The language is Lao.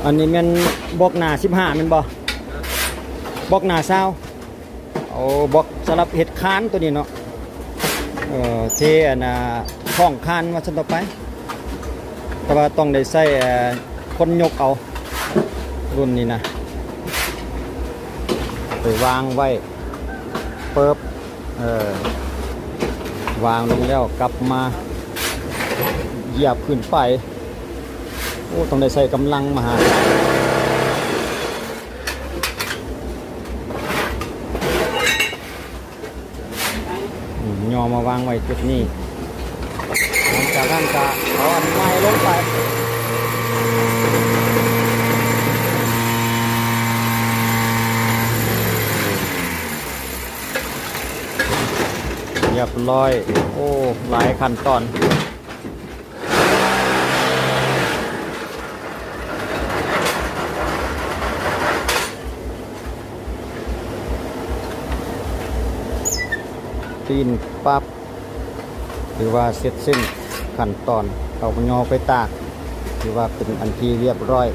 ອັນນີ້ແມ່ນບລັອກໜ້າສິບຫ້າແມ່ນບໍ່? ບລັອກໜ້າຊາວ. ໂອ້ ບລັອກສຳລັບເຮັດຄານໂຕນີ້ເນາະ. ເອີ ເທອັນນ່າ ທ້ອງຄານວ່າຊັ້ນຕໍ່ໄປ, ແຕ່ວ່າຕ້ອງໄດ້ໃຊ້ ເອີ ຄົນຍົກເອົາ ລຸ້ນນີ້ນະ. ໄປວາງໄວ້ປຶບ ເອີ ວາງລົງແລ້ວກັບມາຢຽບຂຶ້ນໄປ. ໂອ້ ຕ້ອງໄດ້ໃຊ້ກຳລັງມະຫາສານ. ອືມ ຍໍມາວາງໄວ້ຈຸດນີ້. ຫຼັງຈາກນັ້ນກະເອົາອັນໃໝ່ລົງໄປ. ຮຽບຮ້ອຍ. ໂອ້ ຫຼາຍຂັ້ນຕອນ. ປີ້ນປັບ ຖືວ່າເສັດສິ້ນຂັ້ນຕອນ. ເອົາຍໍໄປຕາກ ຖືວ່າເປັນອັນທີ່ຮຽບຮ້ອຍ.